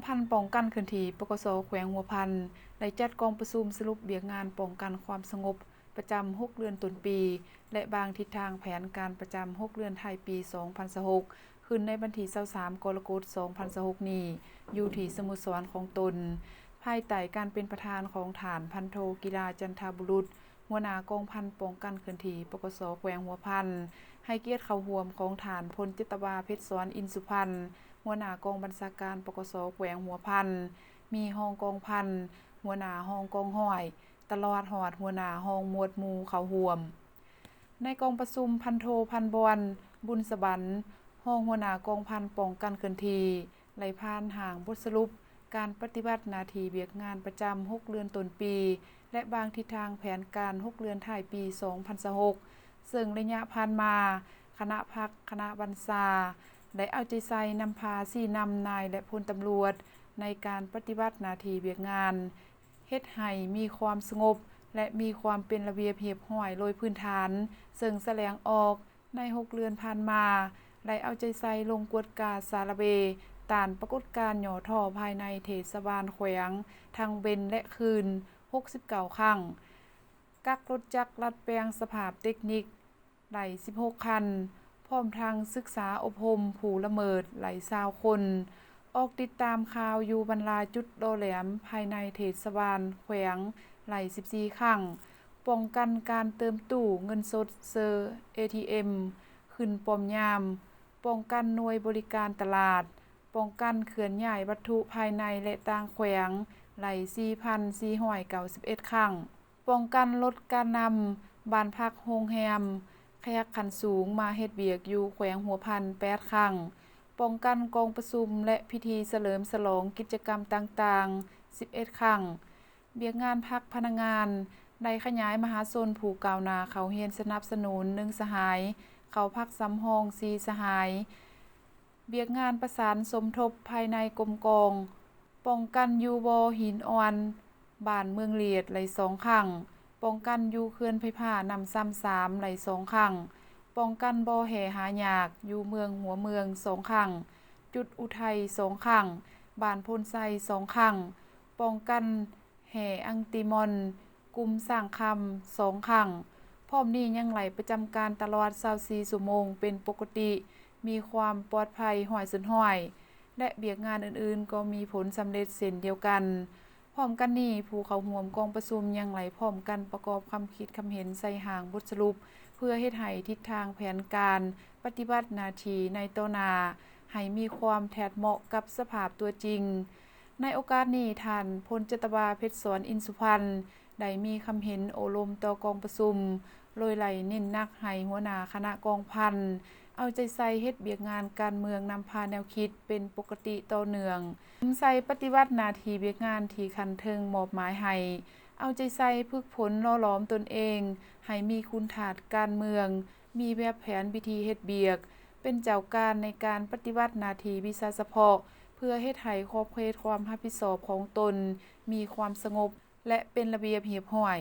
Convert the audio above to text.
ພັນປ້ອງກັນເຄື່ອນທີ່ ປກສ ແຂວງຫົວພັນ ໄດ້ຈັດກອງປະຊຸມສະຫຼຸບວຽກງານປ້ອງກັນຄວາມສະຫງົບປະຈຳຫົກເດືອນຕົ້ນປີ ແລະ ວາງທິດທາງແຜນການປະຈຳຫົກເດືອນທ້າຍປີສອງພັນຊາວຫົກ ຂຶ້ນໃນວັນທີຊາວສາມ ກໍລະກົດ ສອງພັນຊາວຫົກນີ້ ຢູ່ທີ່ສະໂມສອນຂອງຕົນ ພາຍໃຕ້ການເປັນປະທານຂອງທ່ານ ພັນໂທ ກິລາ ຈັນທະບຸລຸດ ຫົວໜ້າກອງພັນປ້ອງກັນເຄື່ອນທີ່ ປກສ ແຂວງຫົວພັນ, ໃຫ້ກຽດເຂົ້າຮ່ວມຂອງທ່ານ ພົນຈັດຕະວາ ເພັດສອນ ອິນສຸພັນ ຫົວໜ້າກອງບັນຊາການ ປກສ ແຂວງຫົວພັນ, ມີຮອງກອງພັນ, ຫົວໜ້າຮອງກອງຮ້ອຍ, ຕະຫຼອດຮອດຫົວໜ້າຮອງໝວດໝູ່ເຂົ້າຮ່ວມ. ໃນກອງປະຊຸມ ພັນໂທ ພັນບອນ ບຸນສະຫວັນ ຮອງຫົວໜ້າກອງພັນປ້ອງກັນເຄື່ອນທີ່ ໄດ້ຜ່ານຮ່າງບົດສະຫຼຸບການປະຕິບັດໜ້າທີ່ວຽກງານປະຈຳຫົກເດືອນຕົ້ນປີ ແລະ ວາງທິດທາງແຜນການຫົກເດືອນທ້າຍປີສອງພັນຊາວຫົກ ເຊິ່ງໄລຍະຜ່ານມາ ຄະນະພັກ, ຄະນະບັນຊາ ໄດ້ເອົາໃຈໃສ່ນຳພາຊີ້ນຳນາຍ ແລະ ພົນຕຳຫຼວດ ໃນການປະຕິບັດໜ້າທີ່ວຽກງານ ເຮັດໃຫ້ມີຄວາມສະຫງົບ ແລະ ມີຄວາມເປັນລະບຽບຮຽບຮ້ອຍໂດຍພື້ນຖານ, ເຊິ່ງສະແດງອອກໃນຫົກເດືອນຜ່ານມາ ໄດ້ເອົາໃຈໃສ່ລົງກວດກາສາລະເວ ຕ້ານປາກົດການຫຍໍ້ທໍ້ພາຍໃນເທດສະບານແຂວງ ທັງເວັນ ແລະ ຄືນ ຫົກສິບເກົ້າຄັ້ງ, ກັກລົດຈັກດັດແປງສະພາບເຕັກນິກ ໄດ້ສິບຫົກຄັນ, ພ້ອມທັງສຶກສາອົບຮົມຜູ້ລະເມີດໄດ້ຊາວຄົນ, ອອກຕິດຕາມຂ່າວຢູ່ບັນດາຈຸດຫຼໍ່ແຫຼມພາຍໃນເທດສະບານແຂວງໄດ້ສິບສີ່ຄັ້ງ, ປ້ອງກັນການເຕີມຕູ້ເງິນສົດເຊີ ເອທີເອັມ ຂຶ້ນປ້ອມຍາມ, ປ້ອງກັນໜ່ວຍບໍລິການຕະຫຼາດ, ປ້ອງກັນເຄື່ອນຍ້າຍວັດຖຸພາຍໃນ ແລະ ຕ່າງແຂວງໄດ້ສີ່ພັນສີ່ຮ້ອຍເກົ້າສິບເອັດຄັ້ງ. ປ້ອງກັນລົດການນຳບ້ານພັກໂຮງແຮມ ແຂກຂັ້ນສູງມາເຮັດວຽກຢູ່ແຂວງຫົວພັນແປດຄັ້ງ, ປ້ອງກັນກອງປະຊຸມ ແລະ ພິທີສະເຫຼີມສະຫຼອງກິດຈະກຳຕ່າງໆສິບເອັດຄັ້ງ. ວຽກງານພັກພະນັກງານໄດ້ຂະຫຍາຍມະຫາຊົນຜູ້ກ້າວໜ້າເຂົ້າຮຽນສະໜັບສະໜູນໜຶ່ງສະຫາຍ, ເຂົ້າພັກສຳຮອງສີ່ສະຫາຍ. ວຽກງານປະສານສົມທົບພາຍໃນກົມກອງ, ປ້ອງກັນຢູ່ບໍ່ຫີນອ່ອນ ບ້ານເມືອງລຽດໄດ້ສອງຄັ້ງ, ປ້ອງກັນຢູ່ເຂື່ອນໄຟຟ້ານ້ຳຊຳສາມໄດ້ສອງຄັ້ງ, ປ້ອງກັນບໍ່ແຮ່ຫາຍາກຢູ່ເມືອງຫົວເມືອງສອງຄັ້ງ, ຈຸດອຸໄທສອງຄັ້ງ, ບ້ານໂພນໄຊສອງຄັ້ງ, ປ້ອງກັນ ແຮ່ອັງຕີມອນ ກຸ່ມສ້າງຄຳສອງຄັ້ງ. ພ້ອມນີ້ຍັງໄດ້ປະຈຳການຕະຫຼອດຊາວສີ່ຊົ່ວໂມງເປັນປົກກະຕິ, ມີຄວາມປອດໄພຮ້ອຍສ່ວນຮ້ອຍ ແລະ ວຽກງານອື່ນໆກໍມີຜົນສຳເລັດເຊັ່ນດຽວກັນ. ພ້ອມກັນນີ້, ຜູ້ເຂົ້າຮ່ວມກອງປະຊຸມຍັງໄດ້ພ້ອມກັນປະກອບຄຳຄິດຄຳເຫັນໃສ່ຮ່າງບົດສະຫຼຸບ ເພື່ອເຮັດໃຫ້ທິດທາງແຜນການປະຕິບັດໜ້າທີ່ໃນຕໍ່ໜ້າ ໃຫ້ມີຄວາມແທດເໝາະກັບສະພາບຕົວຈິງ. ໃນໂອກາດນີ້, ທ່ານ ພົນຈັດຕະວາ ເພັດສອນ ອິນສຸພັນ ໄດ້ມີຄຳເຫັນໂອ້ລົມຕໍ່ກອງປະຊຸມ, ໂດຍໄດ້ເນັ້ນໜັກໃຫ້ຫົວໜ້າຄະນະກອງພັນ ເອົາໃຈໃສ່ເຮັດວຽກງານການເມືອງນຳພາແນວຄິດເປັນປົກກະຕິຕໍ່ເນື່ອງ, ສຸມໃສ່ປະຕິບັດໜ້າທີ່ວຽກງານທີ່ຂັ້ນເທິງມອບໝາຍໃຫ້, ເອົາໃຈໃສ່ຝຶກຝົນຫຼໍ່ຫຼອມຕົນເອງໃຫ້ມີຄຸນທາດການເມືອງ, ມີແບບແຜນວິທີເຮັດວຽກ, ເປັນເຈົ້າການໃນການປະຕິບັດໜ້າທີ່ວິຊາສະເພາະ ເພື່ອເຮັດໃຫ້ຂອບເຂດຄວາມຮັບຜິດຊອບຂອງຕົນມີຄວາມສະຫງົບ ແລະ ເປັນລະບຽບຮຽບຮ້ອຍ.